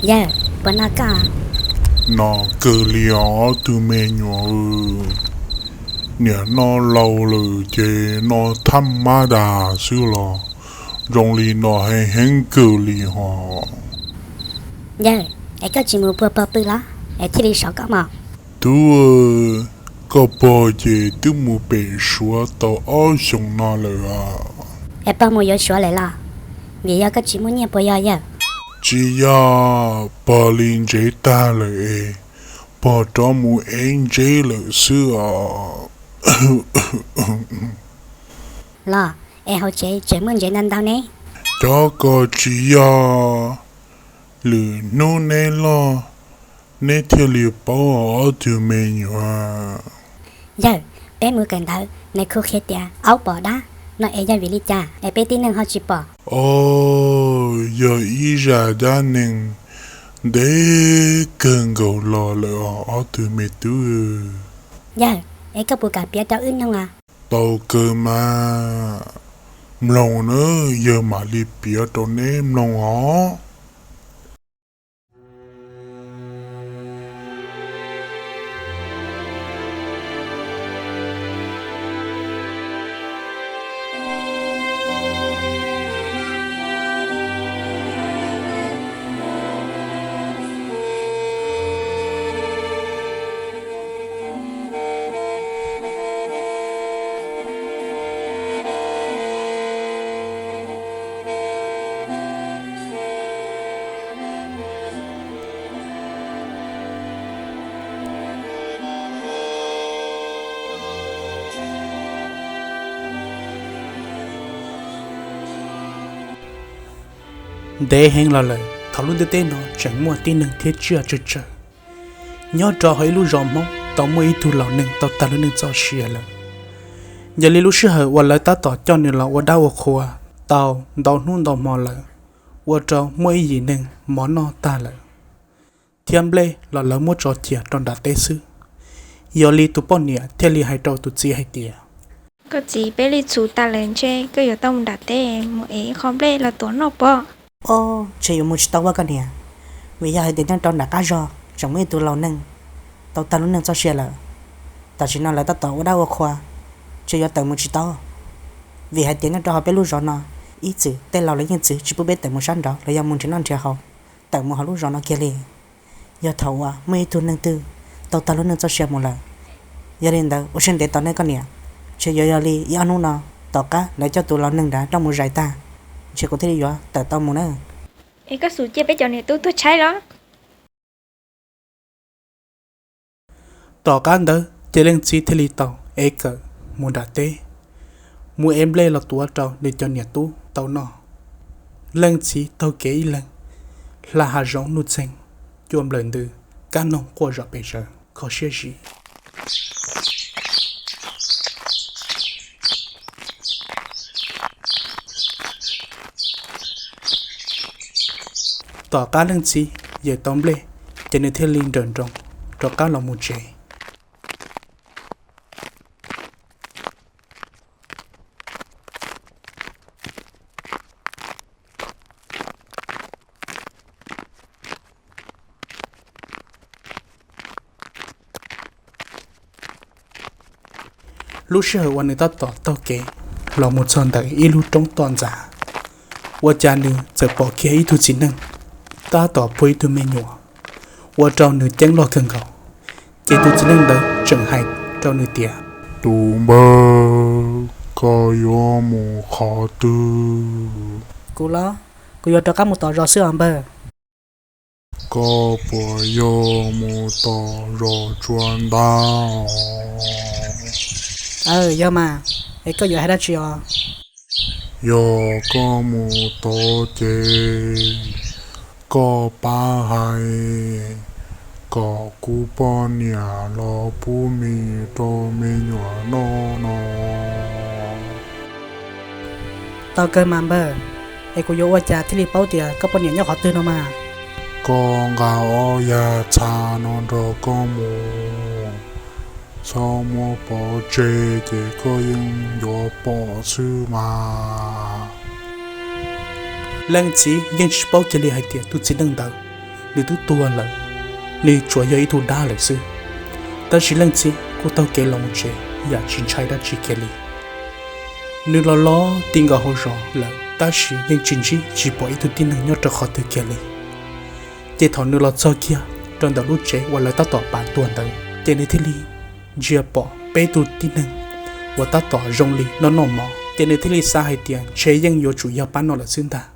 Yawg, puas no koj? No kawg li os ob tug me nyuam. Niam no laus lawm ces no thab mab das xwb los zoo li no heev heev kawg li hos. Yawg, es koj tsis mus puag pog pw los es thiaj li sov koj mog? Tub, koj pog ces twb mus pem Suav tau ob xyoos no lawm os. Es pog mus yuav Suav lawm los? Vim yog koj tsis muaj nyiaj puas yog yawg? Tsis yog, pog li ntsev tag lawm es pog rov mus ev ntsev lawm xwb os. Los, es hauv tsev tseem muaj ntsev ntau ntau ne? Cov ko tsis yog, lwm hnub neb loj neb thiaj li paub os ob tug me nyuam. Yawg, peb mus kawm ntawv nws kuj qhia tias aub pom dab no es yog vim li cas es peb tib neeg ho tsis pom? Os, yog ib zaj dab neeg ntev kawg nkaus los lawm os ob tug me tub. Yawg, es koj puas kam piav rau wb mloog os? Tau kawg mas, mloog nawb, yawg mam li piav rau neb mloog os. Ntev heev los lawm thaum lub ntiaj teb no tseem muaj tib neeg thiab tsiaj tsawg tsawg. Nyob rau hauv ib lub zos Hmoob tau muaj ib tug laus neeg tau tag lub neej txoj sia lawm. Yog li lub sij hawm uas lawv tab tom coj nws los ua dab ua qhua tau ntau hnub ntau hmo lawm, ua rau muaj ib yim neeg mov noj tag lawm, thiab nplej los lawv muab tso cia rau nram teb xwb. Yog li tus poj niam thiaj li hais rau tus txiv hais tias, Koj txiv, peb lij txhuv tas lawm, ntshe koj yuav tau mus nram teb mus ev ib qho nplej los tuav noj pob. Ob, ntshe yuav mus tsis tau ua koj niam, vim yog hais tias nyob rau nram qab zog tseem muaj ib tug laus neeg tau tag lub neej txoj sia lawm. Tam sim no lawv tab tom ua dab ua qhua, ntshe yuav tawm mus tsis tau, vim hais tias nyob rau hauv peb lub zos no ib txwm tej laus lawv yeej txwv tsis pub peb tawm mus sab nraud los yog mus nrhiav noj nrhiav haus, tawm mus hauv lub zos no kiag li. Yog thaum uas muaj ib tug neeg twg tau tag lub neej txoj sia mus lawm, yog li ntawd ua siab ntev tos nej koj niam, ntshe yuav yog li ib ob hnub no, tom qab lawv coj tus laus neeg nrad coj mus zais tag, ntshe kuv thiaj li yuav tawm tau mus na. Es koj xub cia peb cov niam tub tuag tshaib los? Tom qab ntawd ces leej txiv thiaj li tau ev kawm mus nram teb, mus ev nplej los tuav rau nws cov niam tub tau noj. Leej txiv taug kev ib leeg, hla hav zoov nuj txeeg, cua nplawm ntws, kab noog quaj zom pes zaws kho siab zim. Tom qab leej txiv yawm tau nplej, ces nws thiaj li nrawm nroos rov qab los mus tsev. Lub sij hawm uas nws tab tom taug kev los mus txog ntawm ib lub roob toj ntxas, ua cas nws txawm pom kiag ib tug txiv neej tab tom puag ib tug me nyuam, ua rau nws ceeb loj kawg nkaus. Ces tus txiv neej ntawd tseem hais rau nws tias, Tus npawg, koj yuav mus qhov twg? Kuv los, kuv yuav rov qab mus tom zos xwb os npawg. Koj puas yog mus tom zos tsua ntab os? Aw, yog mas, es koj yuav hais dab tsi os? Yog koj mus tod ces koj pab hais kom kuv poj niam los pub mis rau me nyuam noj no. Tau kawg mas npawg, es kuv yuav ua cas thiaj li paub tias koj poj niam nyob qhov twg no mas? Koj nqa ob yag txha no nrog koj mus, txhob muab pov tseg ces koj yeej yuav pom xwb mas. Leej txiv yeej tsis paub kiag li hais tias tus txiv neej ntawd nws twb tuag lawm, nws tsuas yog ib tug dab lawm xwb. Tab sis leej txiv kuj taug kev los mus tsev yam tsis ntshai dab tsi kiag li. Nws los los ti nkaus hauv zos lawm tab sis yeej tsis ntsib tsis pom ib tug tib neeg nyob rau qhov twg kiag li. Ces thaum nws los txog kiag rau ntawm lub tsev uas lawv tab tom pav tuag ntawd ces nws thiaj li ntsia pom peb tug tib neeg uas tab tom zoo li noj noj mov, ces nws thiaj li xav hais tias ntshe yeej yuav tsum yog pab noj lawm xwb ntag.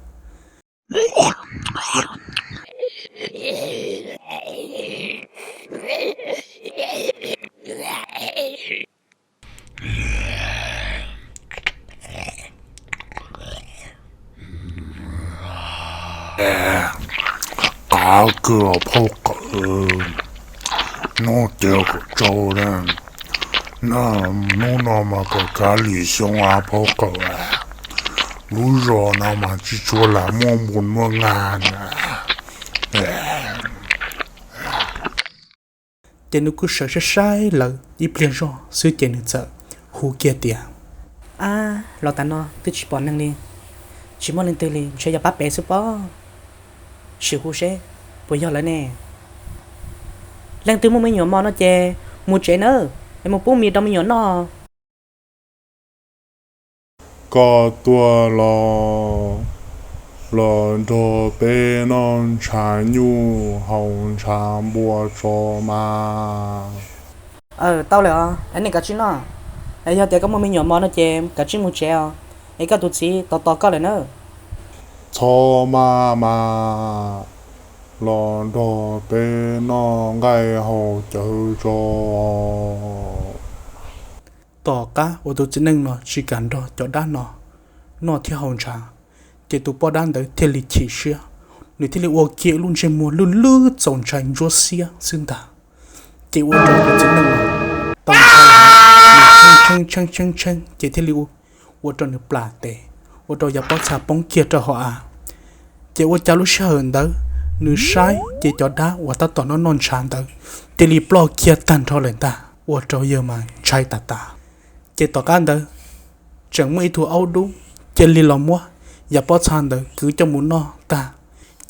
Qab kawg phauj qawm, noj tiav kom tsau na. Hnub no mas kom kav lim xyoo av phauj qawm, lub zos no mas tsis tshua lam muaj npus muaj nga na. Ces nws kuj sawv saib saib lawv ib pliag zoj xwb ces nws txawm hu kiag tias, Ab, los tas no twb tsis pom neeg li, tsis muaj leej twg li, ntshe yog pab pem xwb pob. Sim hu seb puas yog lawv ne. Leej twg muaj me nyuam mos no ces mus tsev nawb, es mus pub mis rau me nyuam noj. Koj tuaj los, los nrog peb noj ntshav nyuj haus ntshav npua tso mas. Aw, tau lawm os, nej kav tsij noj. Yog tias koj muaj me nyuam mos no ces kav tsij mus tsev os, es koj tus txiv tos tos koj lawm nawb. Txhob maj mas, los nrog peb noj nqaij haus cawv tso. Tom qab uas tus txiv neej no tsis kam nrog cov dab no noj thiab haus ntshav, ces tus poj dab ntawd thiaj li chim siab, nws thiaj li ua kiag lub ntsej muag lwj lwj txaus ntshai ntsuab xiab xwb ntag. Ces ua rau tus txiv neej no tau ntshai, nws tshee tshee tshee tshee ces thiaj li ua rau nws plam tes, ua rau yav pob txha poob kiag rau hauv av. Ces ua cas lub sij hawm ntawd nws saib ces cov dab uas tab tom noj noj ntshav ntawd cia li ploj kiag tag nrho lawm ntag, ua rau yawg mas ntshai tas tas. Ces tom qab ntawd tseem muaj ib tug aub dub cia li los muab yav pob txha ntawd kwv coj mus noj tag,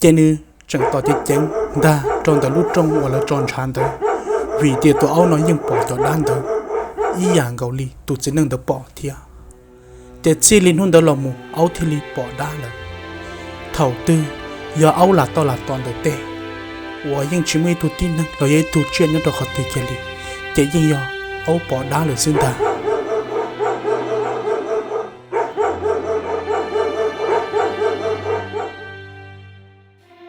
ces nws tseem tos ceev ceev ntag rau ntawm lub rooj uas lawv tso ntshav ntawd, vim tias tus aub no yeej pom cov dab ntawd ib yam nkaus li tus txiv neej ntawd pom thiab. Ces txij li hnub ntawd los mus aub thiaj li pom dab lawm. Thaum twg yog aub lam tau lam tos ntawm tej uas yeej tsis muaj ib tug tib neeg los yog ib tug tsiaj nyob rau qhov twg kiag li, ces yeej yog aub pom dab lawm xwb ntag.